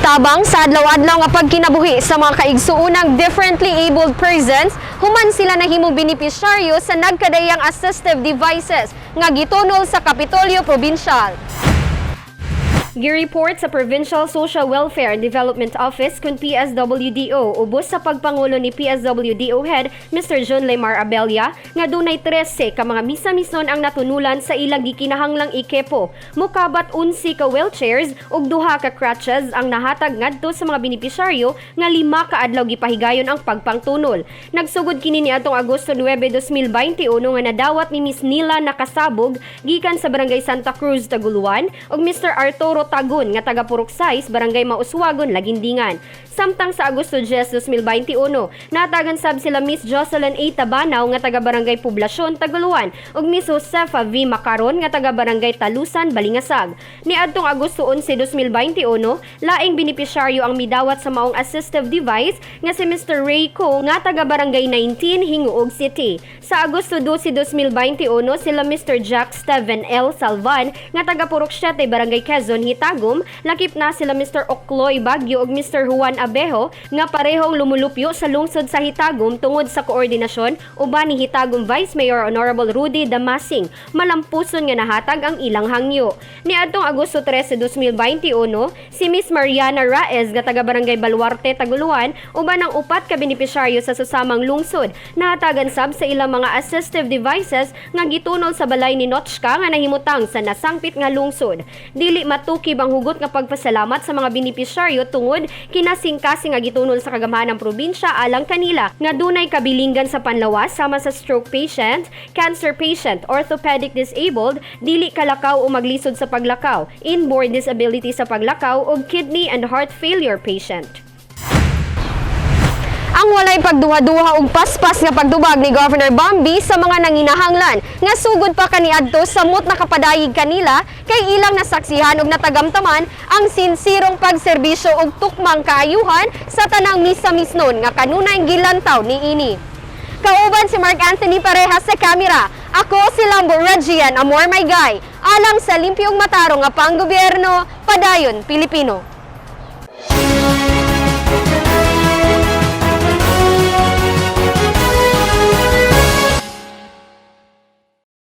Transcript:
Tabang sa adlaw-adlaw nga pagkinabuhi sa mga kaigsuonang differently abled persons human sila nahimong benepisyaryo sa nagkadayang assistive devices nga gitunol sa Kapitolyo Provincial. Gi-report sa Provincial Social Welfare and Development Office kun PSWDO ubos sa pagpangulo ni PSWDO Head Mr. John Lemar Abella nga dunay 13 ka mga misa-misnon ang natunulan sa ilang gikinahanglang ekipo. Mukabat 11 ka wheelchairs ug duha ka crutches ang nahatag ngadto sa mga benepisyaryo nga 5 ka adlaw gipahigayon ang pagpangtunol. Nagsugod kini niadtong Agosto 9, 2021 nga nadawat ni Miss Nila Nakasabog gikan sa Barangay Santa Cruz, Taguluan ug Mr. Arturo Tagun nga taga Purok 6, Barangay Mauswagon, Lagindingan. Samtang sa Agosto 10, 2021, natagan sab sila Miss Jocelyn A. Tabanaw nga taga Barangay Poblasyon, Taguluan ug Miss Josefa V. Macaron nga taga Barangay Talusan, Balingasag. Niadtong Agosto 11, 2021, laing benepisyaryo ang midawat sa maong assistive device nga si Mr. Ray Ko nga taga Barangay 19, Gingoog City. Sa Agosto 12, 2021, sila Mr. Jack Steven L. Salvan nga taga Purok 7, Barangay Quezon, Hitagum, lakip na sila Mr. Okloy Bagyo ug Mr. Juan Abejo nga parehong lumulupyo sa lungsod sa Hitagum tungod sa koordinasyon uban ni Hitagum Vice Mayor Honorable Rudy Damasing, malampuson nga nahatag ang ilang hangyo. Niadtong Agosto 13, 2021, si Miss Mariana Raez nga taga Barangay Baluarte, Taguluan, uban ang upat ka benepisyaryo sa susamang lungsod, nahatagan sab sa ilang mga assistive devices nga gitunol sa balay ni Notchka nga nahimutang sa nasangpit nga lungsod. Dili matukib ang hugot nga pagpasalamat sa mga benepisyaryo tungod kinasingkasing nga gitunol sa kagamhanan ng probinsya alang kanila nga dunay kabilinggan sa panlawas sama sa stroke patient, cancer patient, orthopedic disabled, dili kalakaw o maglisod sa paglakaw, inborn disability sa paglakaw ug kidney and heart failure patient. Ang walay pagduha-duha ug paspas nga pagtubag ni Governor Bambi sa mga nanginahanglan nga sugod pa kaniadto samot nakapadayig kanila kay ilang nasaksihan ug natagamtaman ang sinsirong pagserbisyo ug tukmang kaayuhan sa tanang misa-misnon nga kanunay gilantaw niini. Kauban si Mark Anthony Parejas sa kamera. Ako si Lambo Regian Amor Maygay. Alang sa limpyong matarong nga panggobyerno, padayon Pilipino.